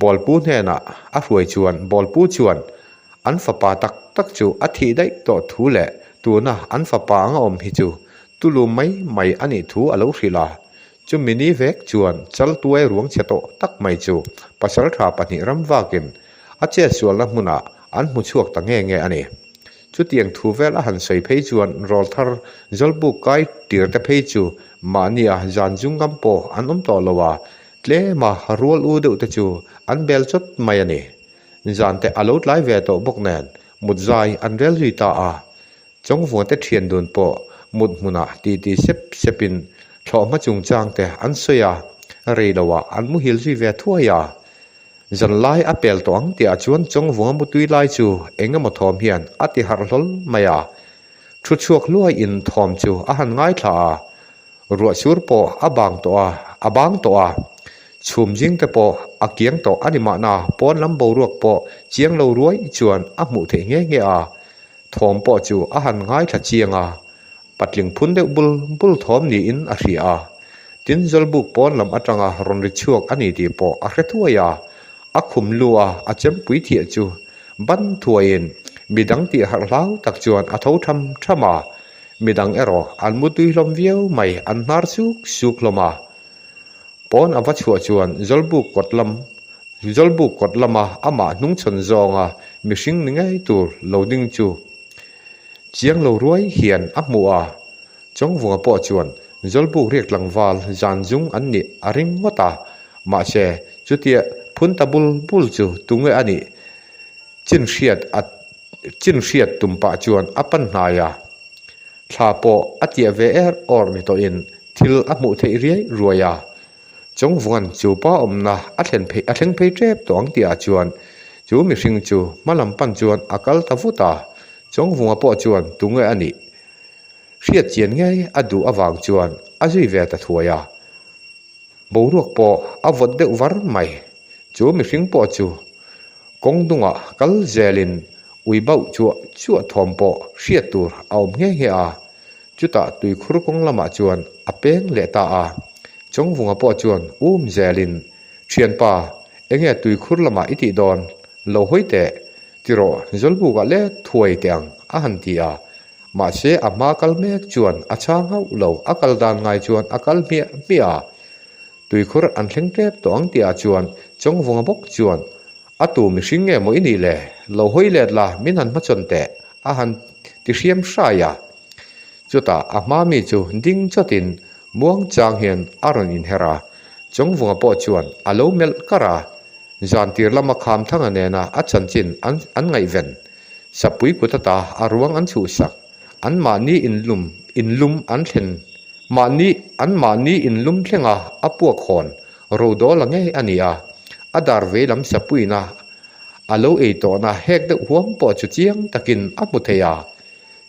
Bawlpu hnenah a hruai chuan Bawlpu chuan an fapa tak tak chu a thih daih tawh thu leh tuna an fapa anga awm hi chu tulum mai mai a nih thu a lo hrilh a. Chumi ni vek chuan Chaltuai ruang chhe tawh tak mai chu pasaltha pahnih ram vakin a chetsualna hmunah an hmu chhuak ta nge nge a ni. Chutiang thu vel a han sawi phei chuan rawlthar Zawlbuk kai tir te phei chu mahnia zan zungam pawh an awm tawh lo a, tlema rual u deuh te chu an bel chawt mai a ni. Zan te a lo tlai ve tawh bawk nen mut zai an rel zui ta a, Chawngvunga te thian dun pawh mut hmunah titi sep sepin thlawhhma chungchang te an sawi a, rei loah an muhil zui ve thuai a. Zanlai a pel tawh ang tihah chuan Chawngvunga mutui lai chu eng emaw thawm hian a ti harh hlawl mai a. Thu chhuak hluaiin thawm chu a han ngaithla a, ruahsur pawh a bang tawh a, a bang tawh a. Chhum zing te pawh a kiang tawh a ni mahna pawn lam boruak pawh chiang lo ruai chuan a hmuh theih nghe nghe a. Thawm pawh chu a han ngaithla chiang a, patling phun deuh bul bul thawm niin a hria a. Tin, Zawlbuk pawn lam atanga rawn ri chhuak a ni tih pawh a hre thuai a, a khum lu a, a chempui thiah chu ban thuaiin midang tih harh hlau tak chuan a tho tham tham a, midang erawh an mutui hlawm viau mai, an hnar suk suk hlawm a. Pawn a va chhuah chuan Zawlbuk kawt lam Zawlbuk kawt lama amah hnungchhawn zawnga mihring ni ngei tur lo ding chu chiang lo ruai hian a hmu a. Chawngvunga pawh chuan Zawlbuk riak tlangval zan zung an nih a ring ngawt a, mahse chutia phun ta bul bul chu tunge a nih chin hriat a chin hriat tum pah chuan a pan hnai a. Thla pawh a tiah ve er awr ni tawhin. thil a hmuh theih riai ruai a. Chawngvunga'n chu pa awmna a thlen phei a thleng phei tep tawh ang tihah chuan chu mihring chu hma lam pan chuan a kal ta vut a. Chawngvunga pawh chuan tunge a nih hriat chian ngei a duh avang chuan a zui ve ta thuai a. Boruak pawh a vawt deuh var mai. Chu mihring pawh chu kawng dungah kal zelin ui bauh chuah chuah thawm pawh hriat tur a awm nghe nghe a. Chutah tuikhur kawng lamah chuan a peng leh ta a. Chawngvunga pawh chuan um zelin, Thianpa, enge tuikhur lamah i tih dawn? Lo hawi teh, ti rawh, Zawlbukah let thuai teh ang, a han ti a. Mahse a hma kal mek chuan a chhang hauh lo, a kal dan ngai chuan a kal hmiah hmiah a. Tuikhur an thleng tep tawh ang tihah chuan Chawngvunga bawk chuan, A tu mihring nge maw i nih le? Lo hawi let la, min han hmachhawn teh, a han ti hriam hrai a. Chutah a hma mi chu ding chawtin muang chang hian a rawn inher a, Chawngvunga pawh chuan a lo melh kar a. Zan tir lama Khamthanga nena a chanchin an an ngaihven. Sapui kut ata a ruang an chhuhsak. An mahni inlum inlum an thlen mahni an mahni inlum thlenga a puak hawn rodawl a ngei a ni a. A dar vei lam sapuina a lo ei tawhna hek deuh huam pawh chu chiang takin a hmu thei a.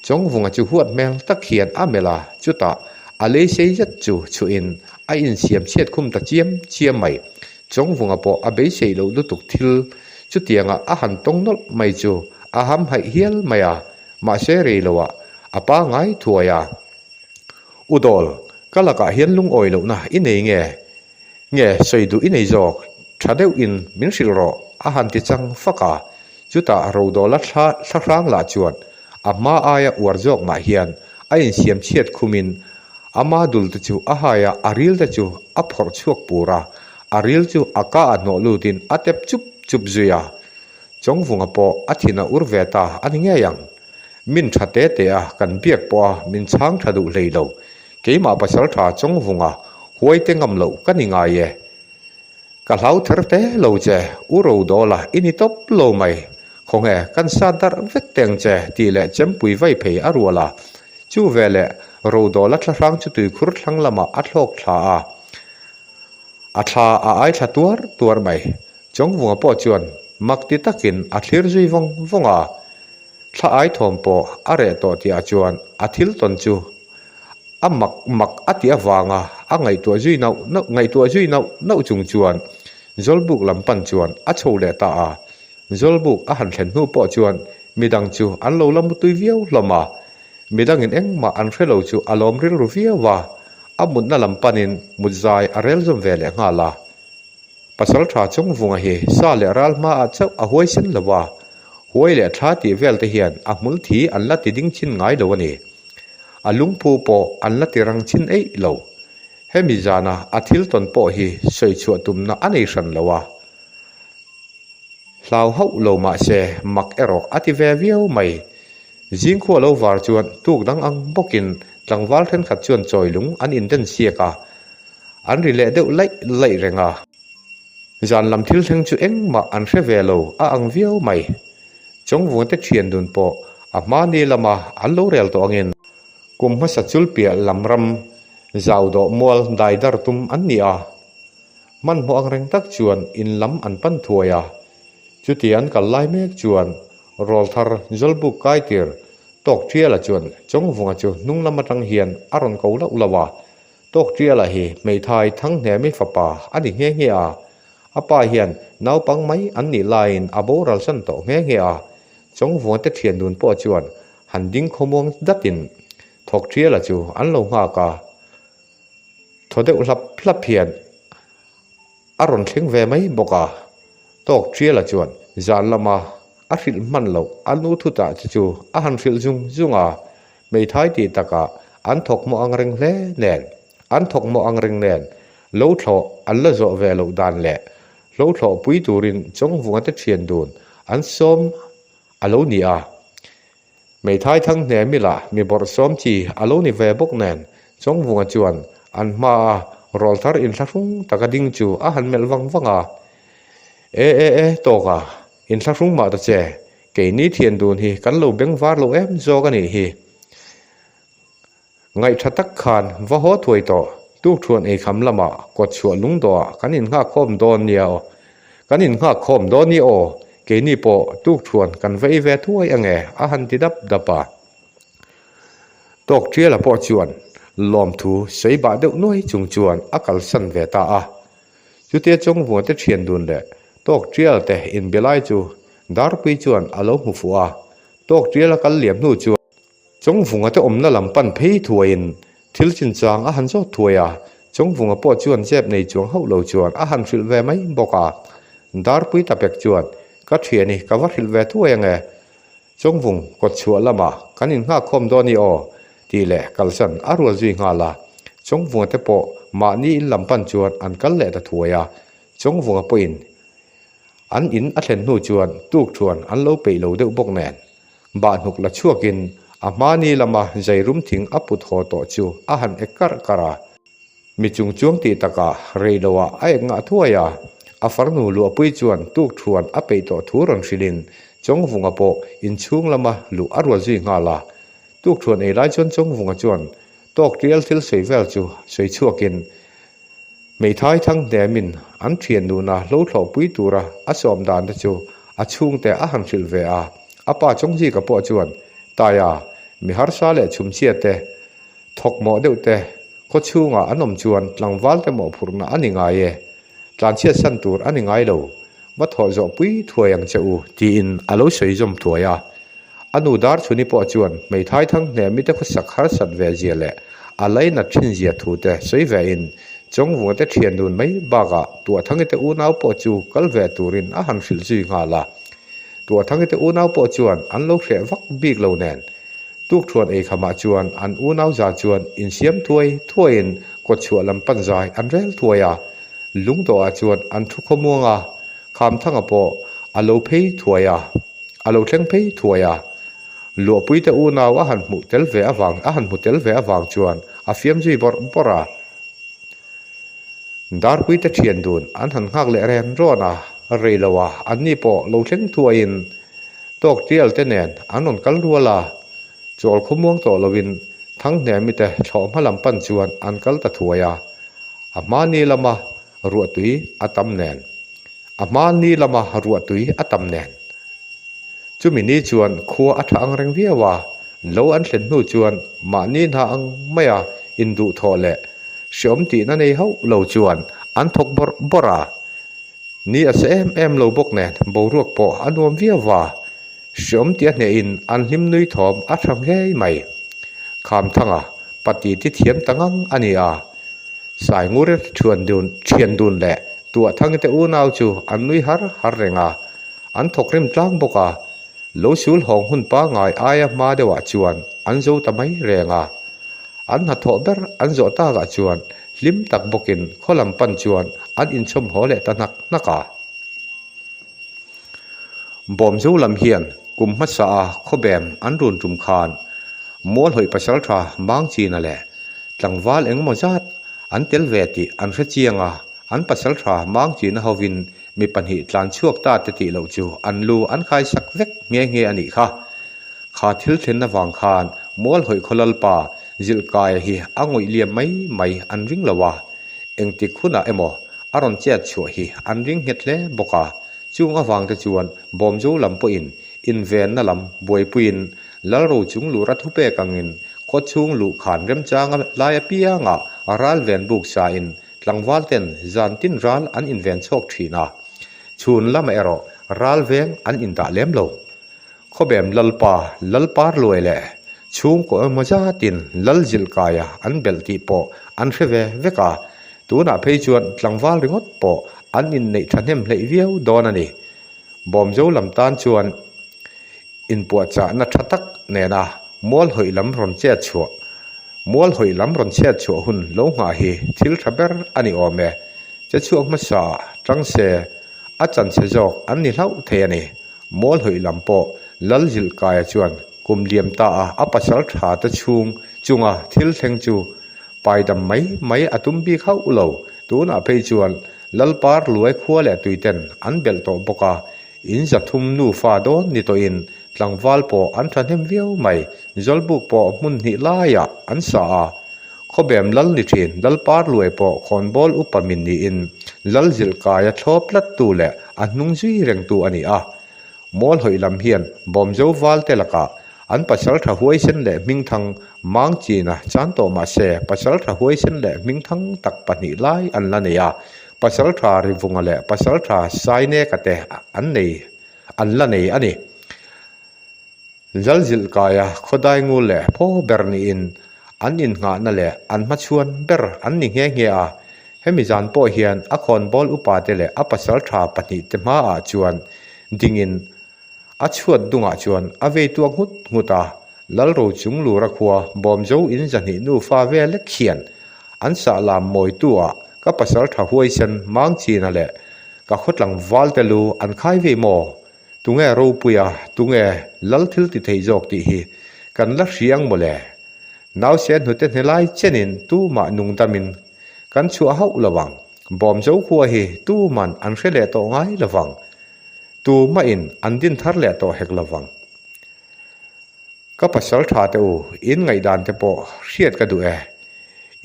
Chawngvunga chu huat hmel tak hian a melh a, chutah a lei sei zet chu chhuhin a insiam chhiat khum ta chiam chiam mai. Chawngvunga pawh a beisei loh lutuk thil chutianga a han tawng nawlh mai chu a hamhaih hial mai a, mahse rei loah a pangai thuai a. U Dawl, ka lakah hian lungawi lohna i nei nge? Nge sawi duh i nei zawk, tha deuh in min hrilh rawh a han ti chang fak a, chutah Rodawla thla thlahrang lah chuan a hma aia uar zawk mah hian a insiam chhiat khum in ama dul te chu a hai a, a ril te chu a phawrh chhuak pur a, a ril chu a ka ah hnawh lut in a tep chup chup zui a, Chawngvunga pawh a thin a ur ve ta a ni ngei ang. Min tha te te a, kan biak pawh a min chhang tha duh hlei lo. Keimah pasal tha Chawngvunga huai te ngam loh ka ni ngai e. Ka hlau ther te lo che, u Rodawla i ni tawp lo mai. Khawnge kan sat darh vek teng che tih leh chempui vai phei a rual a. Chu veleh Rodawla thlahrang chu tuikhur thlang lamah a thlawk thla a. A thla a ai thla tuar tuar mai. Chawngvunga pawh chuan mak ti takin a thlir zui vawng vawng a. Thla ai thawm pawh a reh tawh tihah chuan a thil tawn chu a mak mak a tih avanga a ngaihtuah zui nauh nauh ngaihtuah zui nauh nauh chung chuan Zawlbuk lam pan chuan a chho leh ta a. Zawlbuk a han thlen hnu pawh chuan midang chu an lo la mutui viau hlawm a. Midangin engmah an hre lo chu a lawm rilru viau a, a mutna lam panin mutzai a rel zawm ve leh nghal a. Pasaltha Chawngvunga hi sa leh ral hmaah chauh a huaisen lo a, huai leh thla tih vel te hian a hmul thi an la ti ding chin ngai lo a ni. A lungphu pawh an la ti rang chin eih lo. Hemi zana a thil tawn pawh hi sawi chhuah tumna a nei hran lo a. Hlau hauh lo mah se mak erawh a ti ve viau mai. Zingkhua lo var chuan tuk dang ang bawkin tlangval thenkhat chuan chawi lung an inden siak a, an ri leh deuh laih laih reng a. Zan lam thil thleng chu engmah an hre ve lo a ang viau mai. Chawngvunga te thian dun pawh a hma ni lama an lo rel tawh angin kum hmasa chulpiah lam ram zau dawh mual dai dar tum an ni a. Hmanhmawh ang reng tak chuan in lam an pan thuai a. Chuti an kal lai mek chuan Rawlthar Zawlbuk Kaitir Tawkṭiala chuan Chawngvunga chu hnung lam atang hian a rawn ko lauh lauh a. Tawkṭiala hi hmeithai Thanghnemi fapa a ni nghe nghe a. A pa hian naupang mai an nih laiin a boral san tawh nghe nghe a. Chawngvunga te ṭhian dun pawh chuan han ding khawmuang datin Thawkṭiala chu an lo nghak a. Thaw deuh hlap hlap hian a rawn thleng ve mai bawk a. Tawk Ṭiala chuan zan lama a hrilh hman loh a nu thutah che chu a han hrilh zung zung a, hmeithai tih takah an thawk hmawh ang reng hle nen, an thawk hmawh ang reng nen lo thlawh an la zawh ve loh dan leh hlo thlawh pui turin Chawngvunga te ṭhian dun an sawm a lo ni a. Hmeithai thang hne mila mi bawrh sawm chi a lo ni ve bawk nen Chawngvunga chuan an hmaa rawlthar inthlahrung taka ding chu a han melh vang vang a. E e e tawk a, inthlahrung mah ta che, keini thian dun hi kan lo beng var lo em zawk a nih hi. Ngaih tha tak khan va haw thuai tawh. Tukṭhuan eikham lamah kawtchhuah lungdawhah kan innghak khawm dawn nia aw. Kan innghak khawm dawn ni aw, keini pawh tukṭhuan kan va ei ve thuai ange a han ti dap dap a. Tawk ṭiala pawh chuan lawmthu sawi bah deuh nuai chung chuan a kalsan ve ta a. Chutia Chawngvunga te ṭhian dun leh Tawk ṭial te inbe lai chu Darpui chuan a lo hmu fuh a. Tawk ṭiala kal liam hnu chuan Chawngvunga te awmna lam pan phei thuaiin thil chinchang a han zawt thuai a, Chawngvunga pawh chuan zep nei chuang hauh lo chuan a han hrilh ve mai bawk a. Darpui Tapek chuan, Ka thiani ka va hrilh ve thuai ange, Chawngvung kawtchhuah lamah kan innghak khawm dawn i aw, tih leh kalsan a rual zui nghal a. Chawngvunga te pawh mahni in lam pan chuan an kal leh ta thuai a, Chawngvunga pawhin an in a thlen hnu chuan tukṭhuan an lo peih lo deuh bawk nen. Bahhnuk la chhuakin a hmani lama zairum thing a put haw tawh chu a han ek karh karh a. Mi chung chuang tih takah rei loah a ek ngah thuai a, a farnu luahpui chuan tukṭhuan a peih tawh thu rawn hrilhin Chawngvunga pawh inchhung lama luh a rual zui nghal a. Tukṭhuan ei lai chuan Chawngvunga chuan tawk ṭial thil sawi vel chu sawi chhuakin Hmeithai thang hnemin an thian nuna hlo thlawhpui tura a sawm dan te chu a chhungte a han hrilh ve a. A pa Chawngzika pawh chuan, Taia, mi harsa leh chhumchhia te, thawk mawh deuh te, khaw chhungah an awm chuan tlangval te mawhphurhna a ni ngai e. Tlanchhiat san tur a ni ngai lo. Va thawh zawh pui thuai ang che u, tiin a lo sawi zawm thuai a. A nu Darchhuni pawh chuan hmeithai thang hnemite khawsak harsat ve zia leh a lainat thin zia thu te sawi ve in Chawngvunga te thian dun mai bakah Tuahthangi te unau pawh chu kal ve turin a han hrilh zui nghal a. Tuahthangi te unau pawh chuan an lo hreh vak bik lo nen tukthuan eikhamah chuan an unau za chuan insiam thuai thuaiin kawtchhuah lam pan zai an rel thuai a. Lungdawhah chuan an thu khawmuang a, Khamthanga pawh a lo phei thuai a. A lo thleng phei thuai a, Luahpuite unau a han hmuh tel ve avang a han hmu tel ve avang chuan a fiam zui bawrh bawrh a. Darpuite thian dun an han nghak leh ren rawn a, rei lo a anni pawh lo thleng thuaiin tawk tial te nen an rawn kal rual a, chawl khawmuang tawh lovin Thanghnemi te thlawh hma lam pan chuan an kal ta thuai a, a hmani lama ruahtui a tam nen. A hma ni lama ruahtui a tam nen. Chumi ni chuan khua a tha ang reng viau a, lo an thlen hnu chuan mahni hna ang maia induhthawh leh hreawm tihna nei hauh lo chuan an thawk bawrh bawrh a. Ni a sa em em lo bawk nen boruak pawh a nuam viau va, hreawm tih a hnehin an hlim nui thawm a tha ngei mai. Khamthanga pati ti thiam ta ngang a ni a. Saingur thian dun thian dun leh Tuahthang te unau chu an nui har har reng a, an thawk rim tlang bawk a, lo sul hawng hun pangngai aia hma deuhah chuan an zo ta mai reng a. An hnathawh ber an zawh takah chuan hlim tak bawkin khaw lam pan chuan an inchhawm haw leh ta hnak hnak a. Bawmzo lam hian kum hmasa a khawbem an run tum khan Mualhawih pasaltha Mangchina leh tlangval engemaw zat an tel ve tih an hre chiang a, an pasaltha Mangchina hovin mi pahnih tlan chhuak ta te tih loh chu an lu an khaisak vek nghe nghe a nih kha. Kha thil thlenna vang khan Mualhawih khaw lalpa Zilhkaia hi a ngawih liam mai mai an ring lo a, Engtik hunah emaw a rawn chet chhuah hi an ring nghet hle bawk a, chung avangte chuan Bawmzo lam pawhin invenna lam buaipuiin Lalro chung lura thupek angin khaw chhung luh khan remchanga lai apiangah ral ven buk sain tlangvalten zan tin ral an inven chhuak thin a, chhun lamah erawh ral veng an indah lem lo. Khawbem Lalpa, Lalpar luai leh chhungkaw emaw zatin Lal zilhkaia an belh tih pawh an hre ve vek a, tunah phei chuan tlangval ringawt pawh an inneih thahnem hleih viau dawn a ni. Bawmzo lam tan chuan inpuahchahna tha tak nena mual hawih lam rawn chet chhuah mual hawih lam rawn chhiat chhuah hun lo nghah hi thil tha ber a ni awm e. Che chhuak hmasa tang se a chanchhe zawk an ni hlauh thei a ni. Mualhawih lam pawh Lalzilhkaia chuan kum liam ta a a pasal tha te chhung chunga thil thleng chu paidam mai mai a tum bik hauh lo. Tunah phei chuan Lalpar luai khua leh tuiten an belh tawh bawk a, in zathum nufa dawn ni tawhin tlangval pawh an thahnem viau mai. Zawlbuk pawh hmun hnih laiah an sa a. Khawbem lal ni thin Lalpar Luai pawh khawnbawl upa min niin Lal Zilhkaia thlawp tlattu leh a hnung zui rengtu a ni a. Mualhawih lam hian Bawmzo valte lakah an pasaltha huaisen leh hmingthang Mangchina chan tawh mah se pasaltha huaisen leh hmingthang tak pahnih lai an la nei a, pasaltha Rivunga leh pasaltha Saineka te an nei an la nei a ni. Lalzilhkaia khawdai ngu leh phaw ber niin an innghahna leh an hmachhuan ber an ni nghe nghe a. Hemi zan pawh hian a khawnbawl upate leh a pasaltha pahnihte hmaah chuan dingin a chhuat dungah chuan a vei tuak nghut nghut a. Lalro chung lura khua Bawmzo in zahnih nufa vel lek hian an sahlam mawitu-ah ka pasaltha huaisen Mangchina leh ka khawtlangval te lu an khai vei maw? Tunge ropuia, tunge lal thil ti thei zawk tih hi kan la hria ang mawle. Nausen hnute hne lai chenin tumah nungdamin kan chhuah hauh lo ang. Bawmzo khua hi tuman an hre leh tawh ngai lo vang. Tumahin an din thar leh tawh hek lo vang. Ka pasal tha te u, in ngaihdan te pawh hriat ka duh e.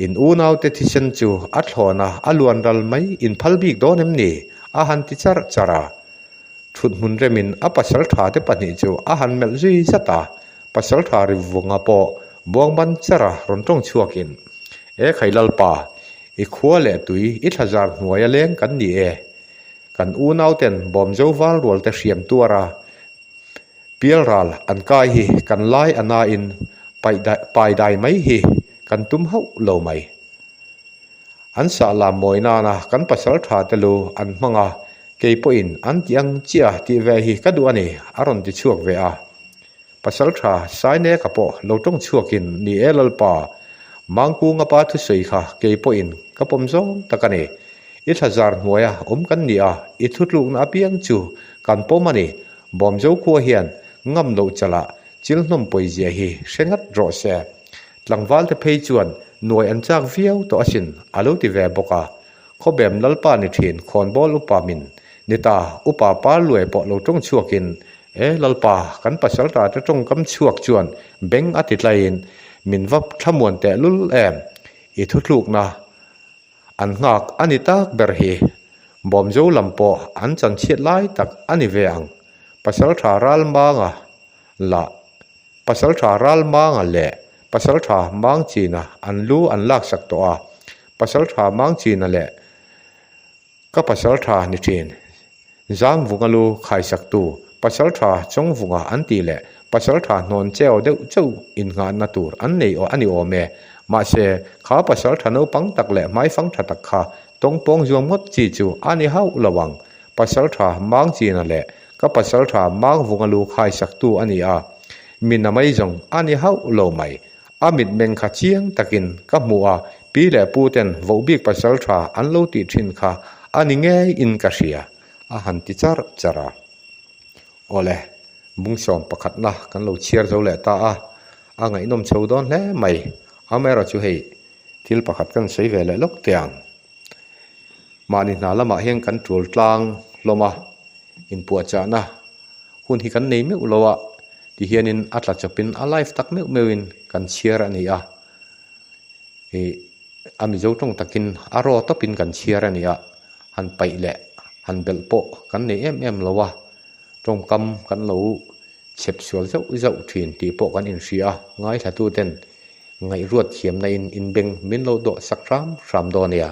In unau te thisen chu a thlawn a, a luan ral mai in phal bik dawn em ni? A han ti char char a. Thut hmun remin a pasal tha te pahnih chu a han melh zui zat a. Pasal tha Rivunga pawh buangban char a rawn tawng chhuakin, E khai Lalpa, i khua leh tui i thlazar hnuaia leng kan ni e. Kan unau ten Bawmzo val rual te hriam tuar a, Pialral an kai hi kan lai a nain pai dai mai hi kan tum hauh lo mai. An sahlam mawi nana kan pasal tha te lu an hmang a, kei pawhin an ti ang chiah tih ve hi ka duh a ni, a rawn ti chhuak ve a. Pasal tha Saineka pawh lo tawng chhuakin ni e Lalpa, Mangkunga pa thusawi kha kei pawhin ka pawm zawng tak a ni. I thlazar hnuaia awm kan ni a, i thutlukna apiang chu kan pawm a ni. Bawmzo khua hian ngam loh chalah chil hnawm pawizia hi hre ngat rawh se. Tlangval te phei chuan nuai an chak viau tawh asin a lo ti ve bawk a. Khawbem Lalpa ni thin khawnbawl upa min ni ta upa par luai pawh lo tawng chhuakin E Lalpa kan pasalta te tawngkam chhuak chuan beng a ti tlaiin min va thlamuan tehlul em i thutlukna An nghak a ni tak ber hi. Bawmzo lam pawh an chanchhiat lai tak a ni ve ang. Pasaltha Ralmanga lah Pasaltha Ralmanga leh Pasaltha Mangchina an lu an laksak tawh a. Pasaltha Mangchina leh ka pasaltha ni thin. Zangvunga lu khaisaktu Pasaltha Chawngvunga an tih leh Pasaltha hnawn cheu deuh chauh innghahna tur an nei a ni awm e. Mahse, kha Pasaltha naupang tak leh hmaifang tha tak kha tawngpawng zuam ngawt chi chu a ni hauh lo ang. Pasaltha Mangchina leh ka Pasaltha Mangvunga lu khaisaktu a ni a, mi namai zawng a ni hauh lo mai. A mitmeng kha chiang takin ka hmu a, pi leh pu ten vohbik pasal tha an lo tih thin kha a ni ngei in ka hria, a han ti char char a. Awle, bungsawm pakhatna kan lo chhiar zo leh ta a, a ngaihnawm chho dawn hle mai. Amaherawhchu hei thil pakhat kan sawi ve leh lawk teh ang. Mahni hna lamah hian kan tul tlang hlawm a, inpuahchahna Hun hi kan nei meuh lo a, ti hianin a tla chawpin a live tak meuh meuhin kan chhiar a ni a, ih a Mizo tawng takin a raw tawpin kan chhiar a ni a, han paih leh han belh pawh kan nei em em lo a, tawngkam kan lo chhep sual zauh zauh thin tih pawh kan inhria a, ngaithlatuten ngaihruat thiamna in inbeng min lo dawh sak hram hram dawn nia.